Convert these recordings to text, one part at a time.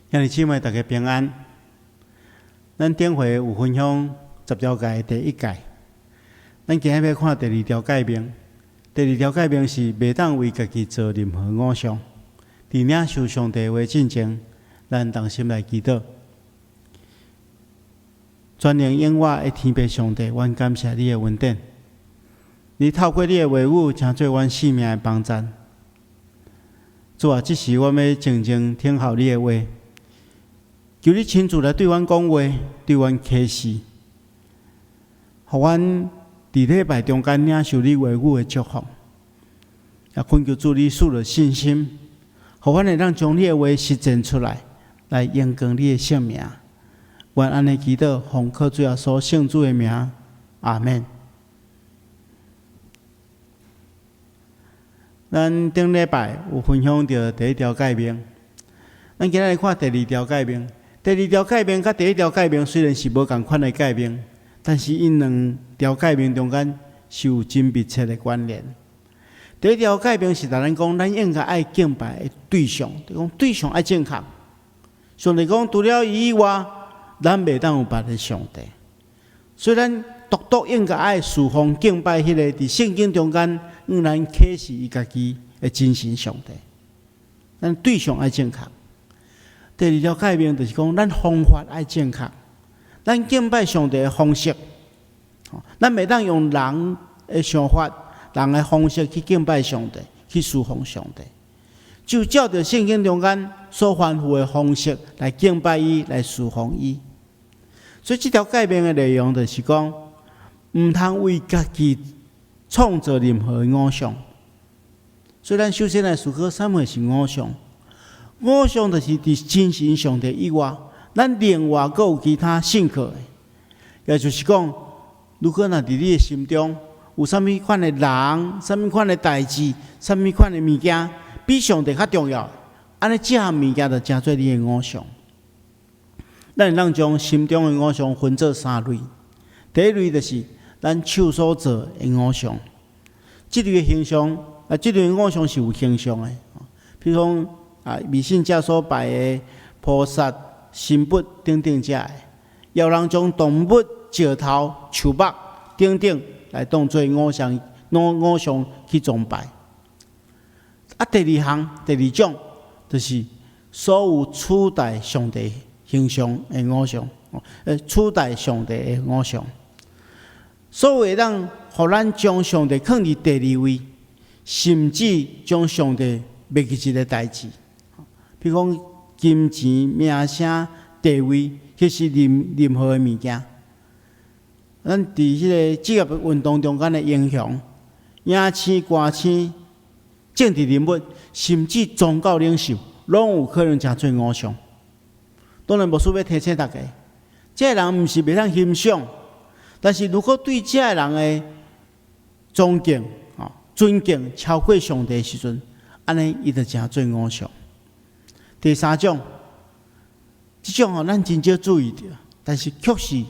兄弟姊妹，大家平安。咱頂回有分享十條誡第一誡，咱今日欲看第二條誡命。第二條誡命是袂當為家己做任何偶像。佇領受上帝話進前，咱同心來祈禱。全能永活的天父上帝，阮感謝你的恩典。你透過你的話語，成做阮性命的幫贊。主啊，這時阮欲靜靜聽候你的話，求你親自來對阮講話，對阮啟示，予阮佇禮拜中間領受你話語的祝福。也懇求主你賜予信心，予阮會當將你的話實踐出來，來榮光你的聖名。阮按呢祈禱，奉靠主耶穌聖子的名，阿們。咱頂禮拜有分享著第一條誡命，咱今仔日來看第二條誡命。第二條誡命佮第一條誡命雖然是無仝款的誡命，但是𪜶兩條誡命中間是有真密切的關聯。第一條誡命是共咱講，咱應該愛敬拜的對象，就講對象愛正確。上帝講，除了伊以外，咱袂當有別的上帝。所以咱獨獨應該愛事奉敬拜彼個佇聖經中間向咱啟示伊家己的真神上帝。咱對象愛正確。第二條誡命就是講，咱方法愛正確。咱敬拜上帝的方式，咱袂當用人的想法、人的方式去敬拜上帝，去事奉上帝。就照著聖經中間所吩咐的方式來敬拜伊，來事奉伊。所以這條誡命的內容就是講，毋通為家己創造任何的偶像。所以咱首先來思考，啥物是偶像？偶像就是佇真神上帝以外，咱另外閣有其他信靠的。也就是講，如果若佇你的心中有啥物款的人、啥物款的代誌、啥物款的物件，比上帝較重要，按呢這項物件就成做你的偶像。咱會當將心中的偶像分做三類。第一類就是咱手所做的偶像，這類的形象啊，這類的偶像是有形象的，比如講啊，迷信者所拜的菩薩、神佛等等這的，也有人將動物、石頭、樹木等等來當做偶像、偶像去崇拜。啊，第二項、第二種就是所有取代上帝形象的偶像，取代上帝的偶像，所有會當予咱將上帝囥佇第二位，甚至將上帝袂記一个代誌，比如講金錢、名聲、地位，彼是任何的物件。咱佇彼个職業運動中間的英雄、影星、歌星、政治人物，甚至宗教領袖，攏有可能成做偶像。當然，牧師欲提醒大家，這个人毋是袂當欣賞，但是如果對這个人的尊敬、尊敬超過上帝的時陣，按呢伊就成做偶像。第三種，這種吼咱真少注意著，但是卻是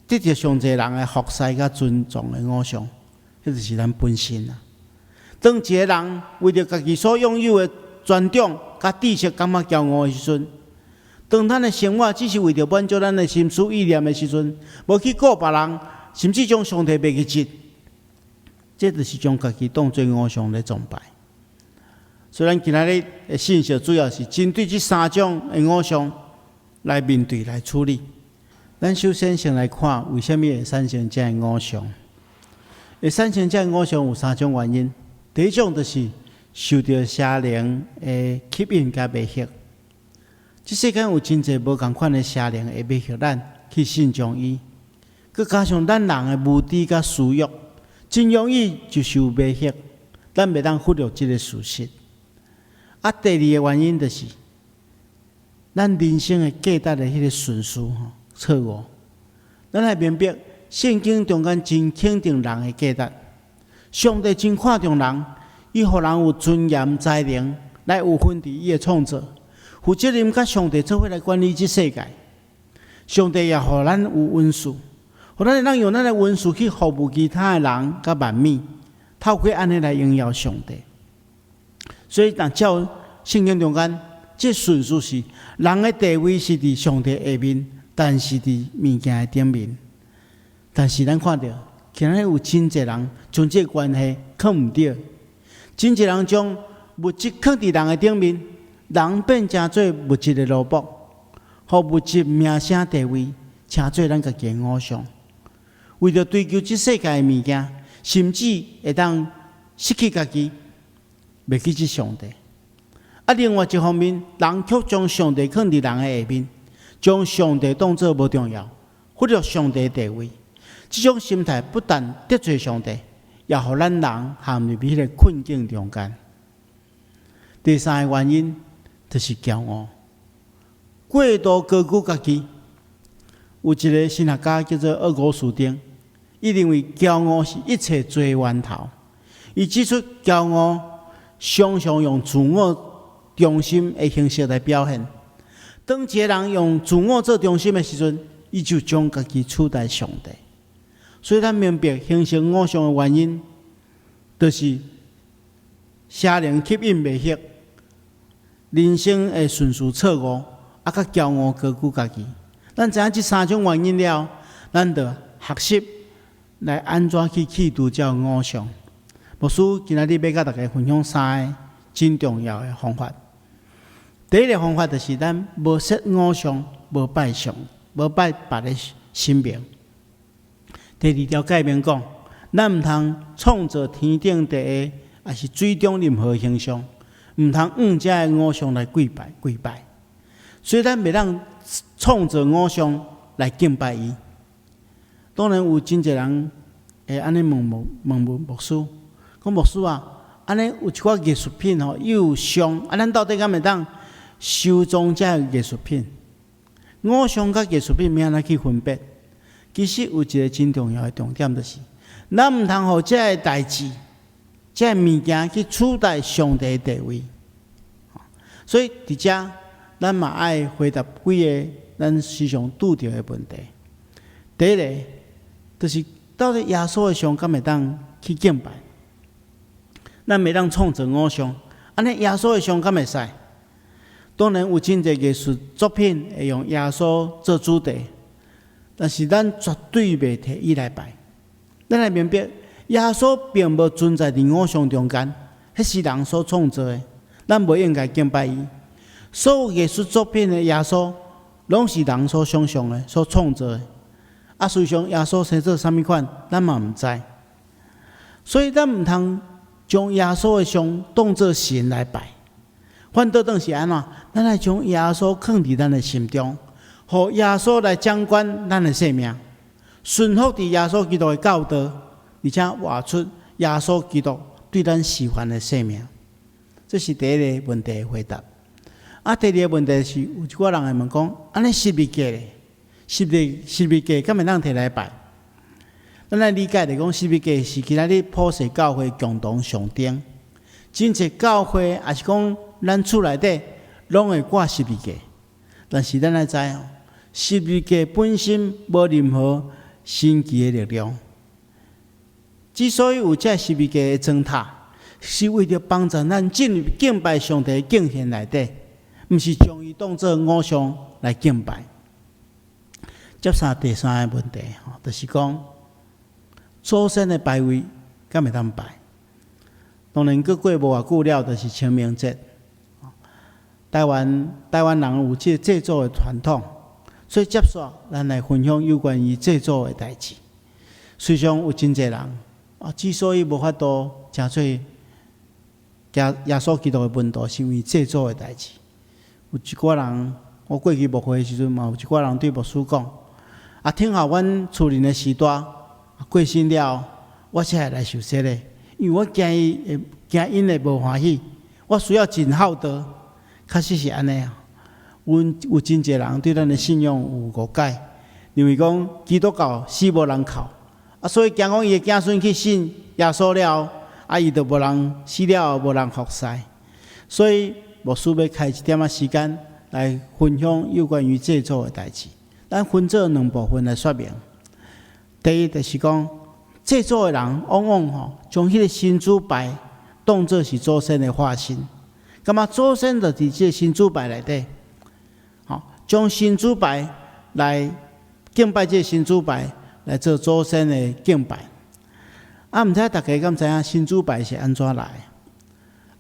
得著上濟人的服侍佮尊重的偶像，彼就是咱本身啊。當一个人為著家己所擁有的權杖佮知識感覺驕傲的時陣，當咱的生活只是為著滿足咱的心思意念的時陣，無去顧別人，甚至將上帝袂記得，這就是將家己當做偶像咧崇拜。所以，咱今仔日的信息主要是針對這三種的偶像來面對、來處理。咱首先先來看，為啥物會產生這个偶像？會產生這个偶像有三種原因。第一種就是受著邪靈的吸引佮迷惑。這世間有真濟無仝款的邪靈會迷惑咱去信從伊，閣加上咱人的無知佮私欲，真容易就受迷惑。咱袂當忽略這个事實。啊，第二个原因就是咱人生的價值的彼个順序吼錯誤。咱愛明白，聖經中間真肯定人的價值，上帝真看重人，伊予人有尊嚴、才能來有份佇伊的創造。負責任佮上帝做伙來管理這世界，上帝也予咱有恩賜，予咱會當用咱的恩賜去服務其他的人佮萬物，透過按呢來榮耀上帝。所以，若照聖經中間這順序是人的地位是佇上帝下面，但是佇物件的頂面。但是咱看著，今仔日有真濟人將這個關係囥毋對，真濟人將物質囥佇人的頂面，人變成做物質的奴僕，予物質名聲地位，成做咱家己的偶像。為著追求這世界的物件，甚至會當失去家己，袂記這上帝。啊，另外一方面，人卻將上帝囥佇人的下面，將上帝當做無重要，忽略上帝的地位。這種心態不但得罪上帝，也予咱人陷入彼個困境中間。第三个原因就是驕傲，過度高舉家己。有一个神學家叫做奧古斯丁，伊認為驕傲是一切罪源頭。伊指出，驕傲常常用自我中心的形式來表現。當一个人用自我做中心的時陣，伊就將家己取代上帝。所以，咱明白形成偶像的原因，就是邪靈吸引迷惑，人生的順序錯誤，啊，佮驕傲高舉家己。咱知影這三種原因了，咱就學習來按怎去去除這偶像。牧師今仔日欲佮大家分享三個真重要的方法。第一个方法就是咱無設偶像，無拜像，無拜別个神明。第二條誡命講，咱毋通創造天頂地下，抑是水中任何形象，毋通向這个偶像來跪拜跪拜。所以咱袂當創造偶像來敬拜伊。當然有真濟人會按呢問牧問問牧師，講牧師啊，按呢有一寡藝術品吼，伊有像，啊，咱到底敢會當收藏這个藝術品？偶像佮藝術品欲按怎去分別？其實有一个真重要的重點，就是咱毋通予這个代誌、這个物件去取代上帝的地位。所以佇遮，咱嘛愛回答幾个咱時常拄著的問題。第一个，就是到底耶穌的像敢會當去敬拜？咱袂當創造偶像，按呢耶穌的像敢會使？當然有真濟藝術作品會用耶穌做主題。但是咱絕對袂提伊來拜。咱愛明白，耶穌並無存在佇偶像中間，彼是人所創造的，咱無應該敬拜伊。所有藝術作品的耶穌，攏是人所想象的、所創造的。啊，事實上耶穌生做啥物款，咱嘛毋知。所以咱毋通將耶穌的像當做神來拜。反倒轉是按怎？咱愛將耶穌囥佇咱的心中，予耶穌來掌管咱的生命，順服佇耶穌基督的教導，而且活出耶穌基督對咱示範的生命。這是第一个問題的回答。啊，第二个問題是，有一寡人會問講：按呢十字架咧，十字架敢會當提來拜？咱來理解來講，十字架是今仔日普世教會共同象徵。真濟教會，抑是講咱厝內底，攏會掛十字架。但是咱愛知哦，十字架本身無任何神奇的力量。之所以有這十字架的燈塔，是為著幫助咱進入敬拜上帝的敬獻內底，毋是將伊當做偶像來敬拜。接續第三个問題，吼，就是講祖先的牌位敢會當拜？當然，閣過無偌久了，就是清明節。台灣人有這個祭祖的傳統，所以接續咱來分享有關於祭祖的代誌。事實上有真濟人啊，之所以無法度成做耶穌基督的門徒，是因為祭祖的代誌。有一寡人，我過去牧會的時陣嘛，有一寡人對牧師講：啊，聽候阮厝裡的序大過身了，我才會來受洗禮，因為我驚伊會驚𪜶會無歡喜，我需要盡孝道。確實是按呢啊！阮有真濟人對咱的信仰有誤解，認為講基督教死無人哭，啊，所以驚講伊的子孫去信耶穌了，啊，伊就無人死了後無人服侍。所以牧師欲開一點仔時間來分享有關於祭祖的代誌。咱分做兩部分來說明。第一就是講，祭祖的人往往吼將彼个神主牌當做是祖先的化身。感覺祖先就佇這個神主牌內底，吼，將神主牌來敬拜這個神主牌來做祖先的敬拜。啊，毋知大家敢知影神主牌是按怎來？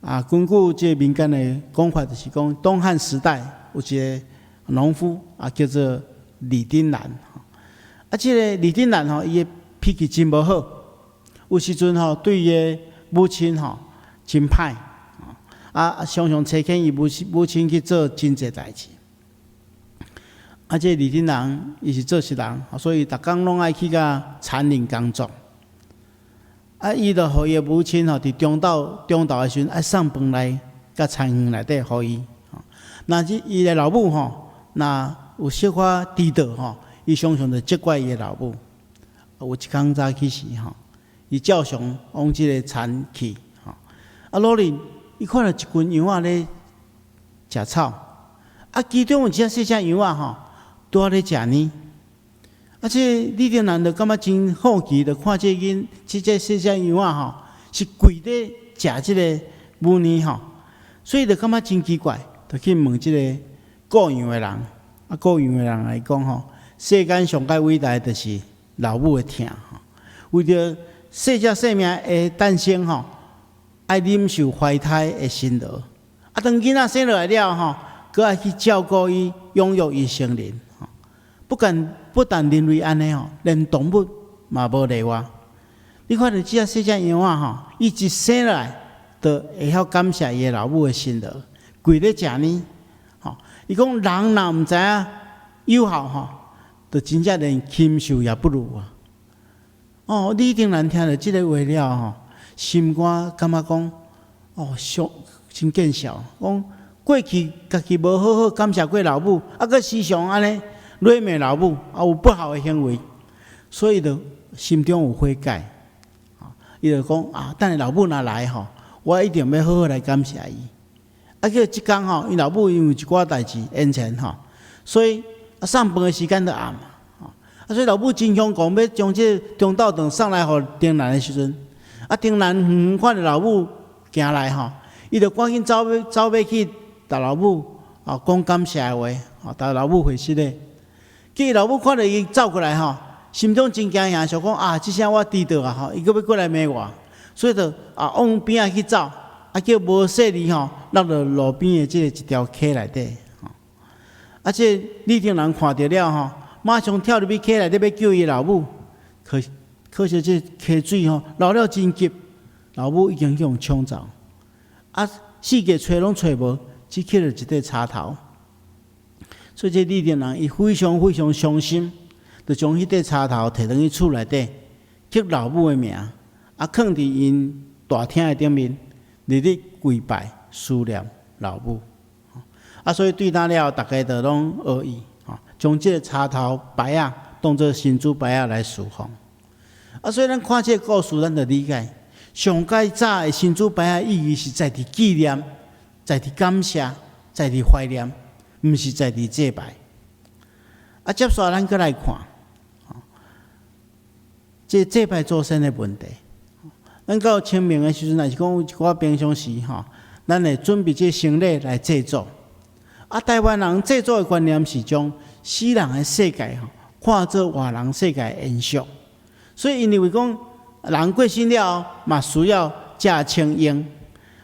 啊，根據這個民間的講法，就是講東漢時代有一個農夫啊，叫做李丁蘭。啊，這個李丁蘭吼，伊的脾氣真無好，有時陣吼對伊的母親吼真歹，啊，常常差遣伊母親去做真濟代誌。啊，這個李丁蘭伊是做穡人，所以逐工攏愛去佮田裡工作。啊，伊就予伊的母親吼，佇中晝的時陣愛送飯來佮田園內底予伊。若是伊的老母吼，若有小可遲到吼，伊常常就責怪伊的老母。有一工早起時吼，伊照常往這个田去吼，啊，路裡伊看著一群羊仔咧食草，啊，其中有一隻細隻羊仔吼，拄仔咧食奶。啊，這李丁蘭就感覺真好奇，就看這囡，這隻細隻羊仔吼，是跪咧食這个母奶吼，所以就感覺真奇怪，就去問這个顧羊的人。啊，顧羊的人來講吼，世間上蓋偉大的就是老母的疼吼，為著細隻生命的誕生吼，愛忍受懷胎的辛勞。啊，當囡仔生落來了吼，閣愛去照顧伊，養育伊成人。不但人類按呢吼，連動物嘛無例外。你看著這隻細隻羊仔吼，伊一生落來，就會曉感謝伊的老母的辛勞，跪咧食奶。吼，伊講人若毋知影有孝吼，就真正連禽獸也不如啊！哦，李丁蘭聽著這个話了吼，心肝感覺講，哦，上真見笑，講過去家己無好好感謝過老母，啊，閣時常按呢辱罵老母，啊，有不好的行為，所以就心中有悔改。伊就講啊，等下老母若來吼，我一定欲好好來感謝伊。啊，結果這工吼，𪜶老母因為一寡代誌延遲吼，所以啊送飯的時間就暗啊。啊，所以老母真兇狂，欲將這個中晝頓送來予丁蘭的時陣，啊，丁蘭遠遠看著老母行來吼，伊就趕緊走欲走欲去，共老母啊講感謝的話，吼，共老母回失禮。結果老母看著伊走過來吼，心中真驚嚇，想講啊，這聲我遲到啊吼，伊閣欲過來罵我，所以就啊往邊仔去走，啊叫無細膩吼，落佇路邊的這個一條溪內底。啊，這李丁蘭看著了吼，馬上跳入去溪內底欲救伊老母，可惜這溪水吼流了真急，老母已經去予沖走。啊，四界揣攏揣無，只撿著一塊柴頭。所以這李丁蘭伊非常非常傷心，就將彼塊柴頭提轉去厝內底，刻老母的名，啊，囥佇𪜶大廳的頂面，日日跪拜思念老母。啊，所以對那了後，逐家就攏學伊，將這个柴頭牌仔當做神主牌仔來侍奉。啊，所以咱看這个故事，咱就理解，上蓋早的神主牌仔意義是在佇紀念，在佇感謝，在佇懷念，毋是在佇祭拜。啊，接紲咱閣來看，這祭拜祖先的問題。咱到清明的時陣，若是講有一寡平常時吼，咱會準備這牲禮來祭祖。啊，台灣人祭祖的觀念是將死人的世界吼，看做活人世界的延續，所以𪜶認為講人過身了後嘛需要食穿用，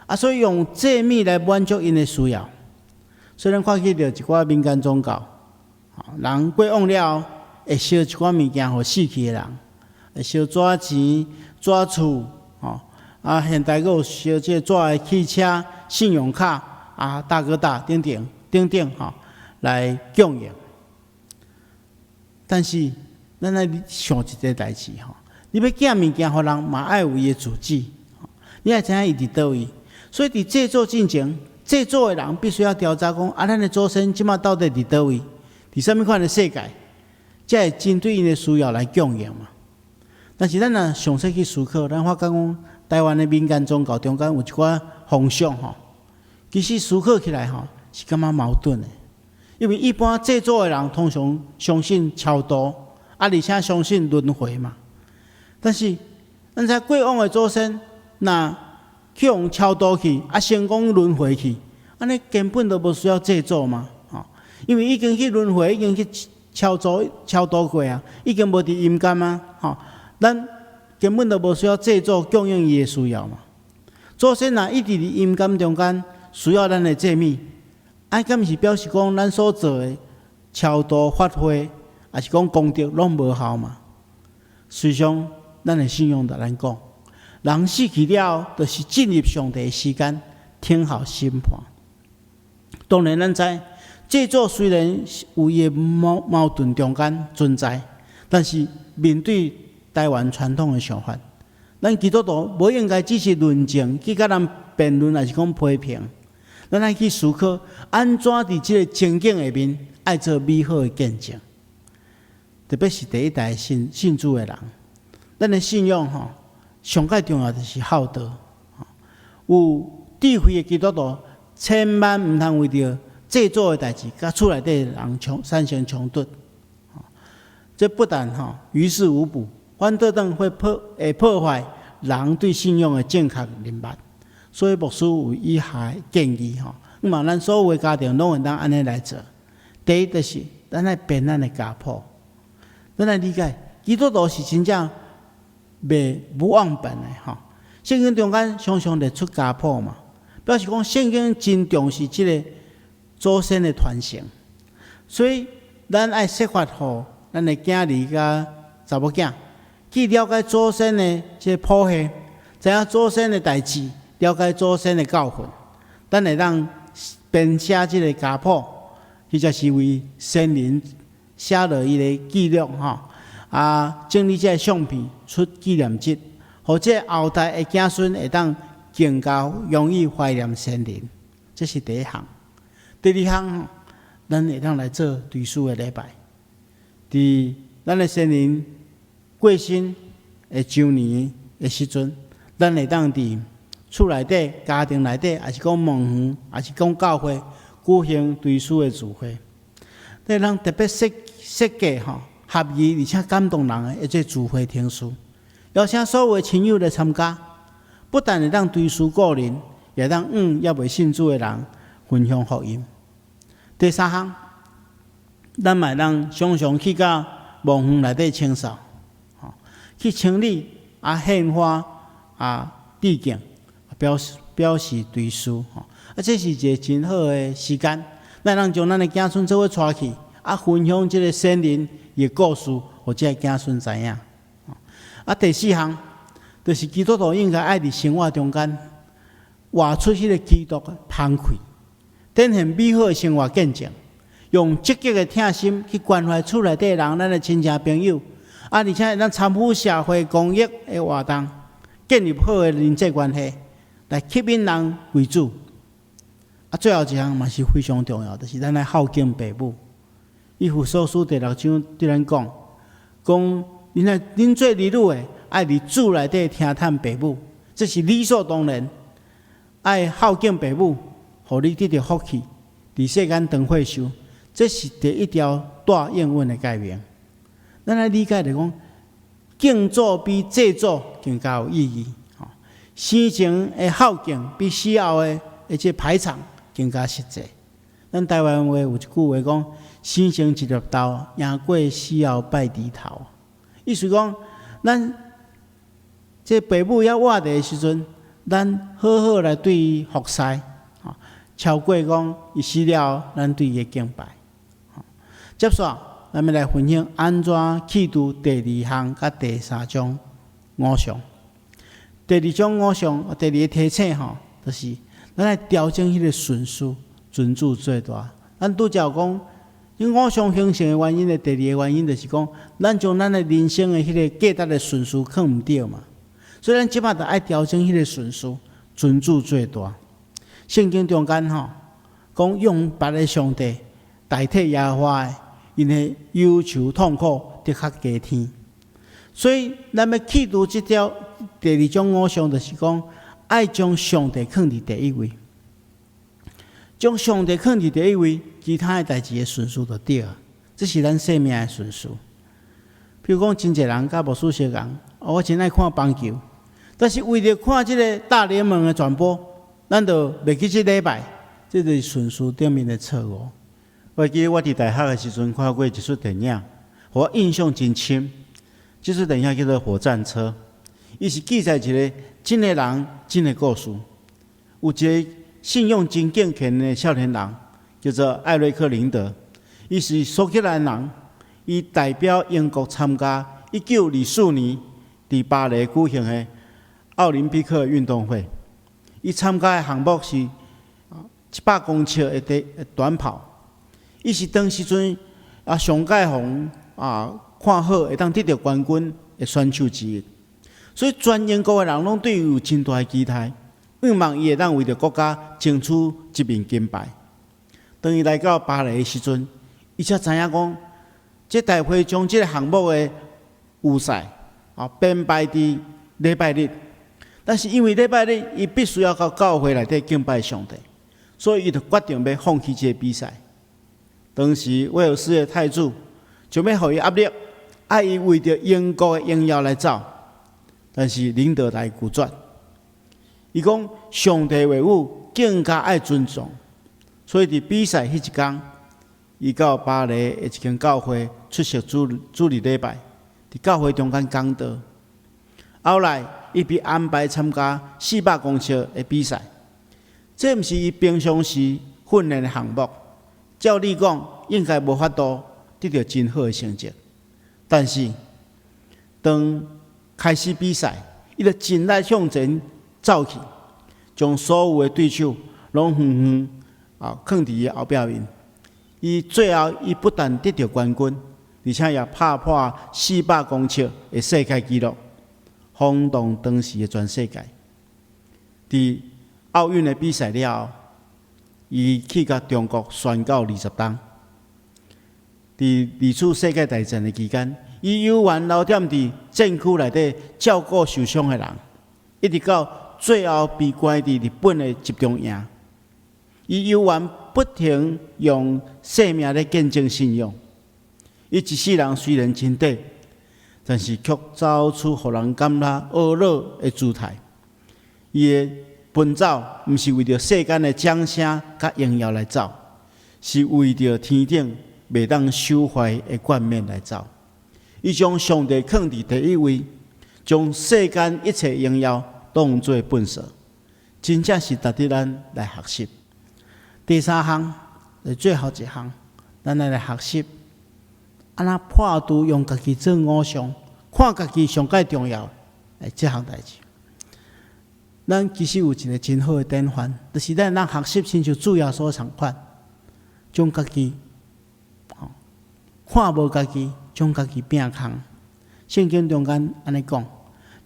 啊，所以用祭物來滿足𪜶的需要。所以咱看起著一寡民間宗教，人過往了後會燒一寡物件予死去的人，會燒紙錢、紙厝，吼，啊，現代閣有燒這個紙的汽車、信用卡、啊，大哥大等等等等，吼，來供應。但是，咱愛想一個代誌吼，你欲寄物件予人，嘛愛有伊的住址，你愛知影伊佇佗位。所以佇祭祖進前，祭祖的人必須要調查講，啊，咱的祖先這馬到底佇佗位，佇啥物款的世界，才會針對𪜶的需要來供應嘛。但是咱若詳細去思考，咱發覺講，台灣的民間宗教中間有一寡風俗吼，其實思考起來吼是感覺矛盾的，因為一般祭祖的人通常相信超度，啊，而且相信輪迴嘛。但是，咱知過往的祖先，若去予超度去，啊，成功輪迴去，按呢根本都無需要祭祖嘛，吼，因為已經去輪迴，已經去超度超度過啊，已經無佇陰間啊，吼，咱根本都無需要祭祖供應伊的需要嘛。祖先若一直佇陰間中間需要咱的祭物，啊，敢毋是表示講咱所做的超度法會，抑是講功德攏無效嘛？實際上，咱的信仰共咱講，人死去了後，就是進入上帝的時間，聽候審判。當然，咱知祭祖雖然有伊的矛盾中間存在，但是面對台灣傳統的想法，咱基督徒無應該只是論證去共人辯論，抑是講批評。咱愛去思考，按怎佇這個情景下面，愛做美好的見證。特別是第一代信信主的人，咱的信仰吼，上蓋重要就是孝道。有智慧的基督徒，千萬毋通為著祭祖的代誌，佮厝內底人衝產生衝突。這不但吼於事無補，反倒轉會破壞人對信仰的正確認識。所以牧師有以下建議吼，希望咱所有的家庭攏會當按呢來做。第一就是咱愛編咱的家譜，咱愛理解基督徒是真正袂無忘本的吼。聖經中間常常列出家譜嘛，表示講聖經真重視這个祖先的傳承，所以咱愛設法予咱的囝兒佮查某囝去了解祖先的這個譜系，知影祖先的代誌，了解祖先的教訓，咱會當編寫這个家譜，或者是為先人寫落伊的記錄吼，啊，整理這个相片出紀念冊，予這个後代的子孫會當更加容易懷念先人。這是第一項。第二項，咱會當來做追思的禮拜。佇咱的先人過身的周年的時陣，咱會當佇厝內底、家庭內底，抑是講墓園，抑是講教會舉行追思的聚會。會當特別設計吼，合宜而且感動人的這個聚會程序，邀請所有的親友來參加，不但會當追思故人，也會當向猶未信主的人分享福音。第三項，咱嘛會當常常去到墓園內底清掃，吼，去清理啊，獻花啊，致敬，表示追思，吼。啊，這是一个真好的時間，咱通將咱的子孫做伙帶去，啊，分享這个先人的故事，予這个子孫知影。啊，第四項，就是基督徒應該愛佇生活中間活出彼个基督的芳氣，展現美好的生活見證，用積極的疼心去關懷厝內底人，咱的親戚朋友，啊，而且會當參與社會公益的活動，建立好的人際關係，來吸引人歸主。啊，最後一項嘛是非常重要，就是咱愛孝敬爸母。以弗所書第六章對咱講，講恁愛恁做兒女的，愛佇主內底聽趁爸母，這是理所當然。愛孝敬爸母，予你得著福氣，佇世間長歲壽，這是第一條帶應允的誡命。咱愛理解來講，敬祖比祭祖更加有意義。吼，生前的孝敬比死後的這排場更加實際。咱台灣話有一句話講：生前一粒豆，贏過死後拜豬頭。意思講，咱這爸母猶活著的時陣，咱好好來對伊服侍，吼，超過講伊死了，咱對伊的敬拜。接續，咱欲來分享按怎去除第二項佮第三種偶像。第二種偶像，第二个提醒吼，就是咱愛調整彼个順序，尊主最大。咱拄才有講，𪜶偶像形成的原因的第二个原因，就是講，咱將咱的人生的彼个價值的順序囥毋對嘛。所以咱這擺就愛調整彼个順序，尊主最大。聖經中間吼，講用別个上帝代替耶和華的，𪜶的憂愁痛苦的確加添。所以咱欲去除這條第二種偶像，就是講愛將上帝囥佇第一位，將上帝囥佇第一位，其他的代誌的順序就對。這是咱生命的順序。比如講，真濟人佮牧師相仝，我真愛看棒球，但是為著看這个大聯盟的轉播，咱就袂記這禮拜，這就是順序頂面的錯誤。我記得我佇大學的時陣看過一齣電影，予我印象真深。這齣電影叫做《火戰車》，伊是記載一個真的人真的故事。有一個信仰真敬虔的少年人，叫做艾瑞克·林德，伊是蘇格蘭人，伊代表英國參加1924年佇巴黎舉行的奧林匹克運動會。伊參加的項目是100公尺的短跑。伊是當時陣上蓋予人看好會當得著冠軍的選手之一，所以全英國的人攏對伊有真大的期待，向望伊會當為著國家爭取一面金牌。當伊來到巴黎的時陣，伊才知影講，這大會將這个項目的預賽編排佇禮拜日，但是因為禮拜日伊必須要到教會內底敬拜上帝，所以伊就決定欲放棄這个比賽。當時威爾斯的太子就欲予伊壓力，愛伊為著英國的榮耀來走，但是林德來拒絕。伊講上帝話語更加愛尊重，所以佇比賽彼一工，伊到巴黎的一間教會出席主日禮拜，佇教會中間講道。後來，伊被安排參加400公尺的比賽，這毋是伊平常時訓練的項目。照理講，應該無法度得著真好的成績。但是，當開始比賽，伊就盡力向前走去，將所有的對手攏遠遠囥佇伊後壁面。伊最後，伊不但得著冠軍，而且也拍破四百公尺的世界紀錄，轟動當時的全世界。佇奧運的比賽了後，伊去共中國宣告20冬。佇二次世界大戰的期間，伊猶原留踮佇戰區內底照顧受傷的人，一直到最後被關佇日本的集中營。伊猶原不停用生命來見證信仰。伊一世人雖然真短，但是卻走出予人感覺懊惱的姿態。伊的奔走，毋是為著世間的掌聲佮榮耀來走，是為著天頂袂當朽壞的冠冕來走。伊將上帝囥佇第一位，將世間一切榮耀當做糞掃，真正是值得咱來學習。第三項，是最後一項，咱來學習，按怎破除用家己做偶像，看家己上蓋重要的這項代誌。咱其實有一个真好的典範，就是咱通學習親像主耶穌仝款，將家己看無家己，將家己摒空。聖經中間按呢講，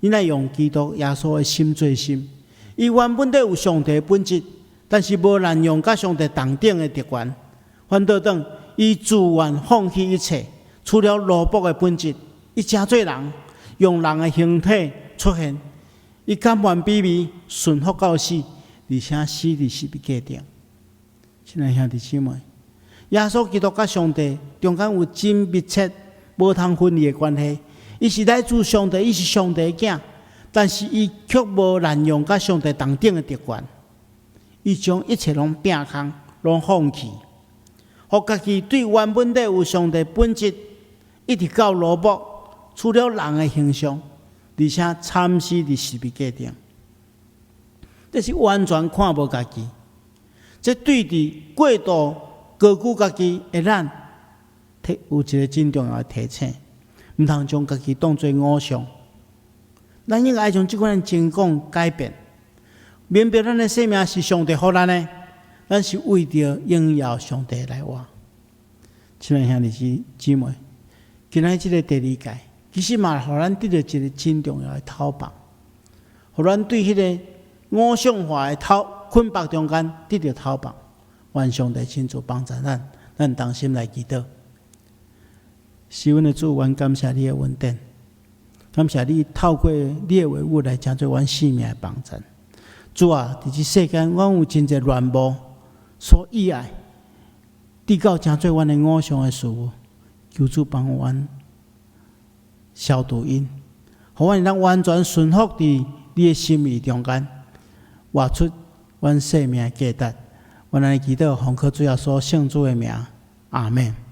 恁愛用基督耶穌的心做心，伊原本底有上帝的本質，但是無濫用佮上帝同等的特權，反倒轉伊自願放棄一切，取了奴僕的本質，伊成做人，用人的形體出現。伊甘願卑微，順服到死，而且死佇十字架頂。親愛兄弟姊妹，耶穌基督佮上帝中間有真密切、無通分離的關係。伊是來自上帝，伊是上帝的囝，但是伊卻無濫用佮上帝同等的特權。伊將一切攏摒空，攏放棄，予家己對原本底有上帝本質，一直到奴僕，取了人的形象，而且慘死佇十字架頂，這是完全看無家己。這對佇過度高舉家己的咱，有一个真重要的提醒，毋通將家己當做偶像。咱應該愛將這款情況改變，明白咱的生命是上帝予咱的，咱是為著榮耀上帝來活。親愛兄弟姊妹，今仔這个第二誡，其實嘛，予咱得著一个真重要的透放，予咱對彼个偶像化的頭捆綁中間得著透放。願上帝親自幫助咱，咱同心來祈禱。是阮的主，阮感謝你的恩典，感謝你透過你的話語來成做阮生命的幫助。主啊，佇這世間，阮有真濟亂無所喜愛，直到成做阮的偶像的事物，求主幫阮消除𪜶，予阮會當完全順服佇你的心意中間，活出阮生命的價值。阮按呢祈禱，奉靠主耶穌聖子的名，阿門。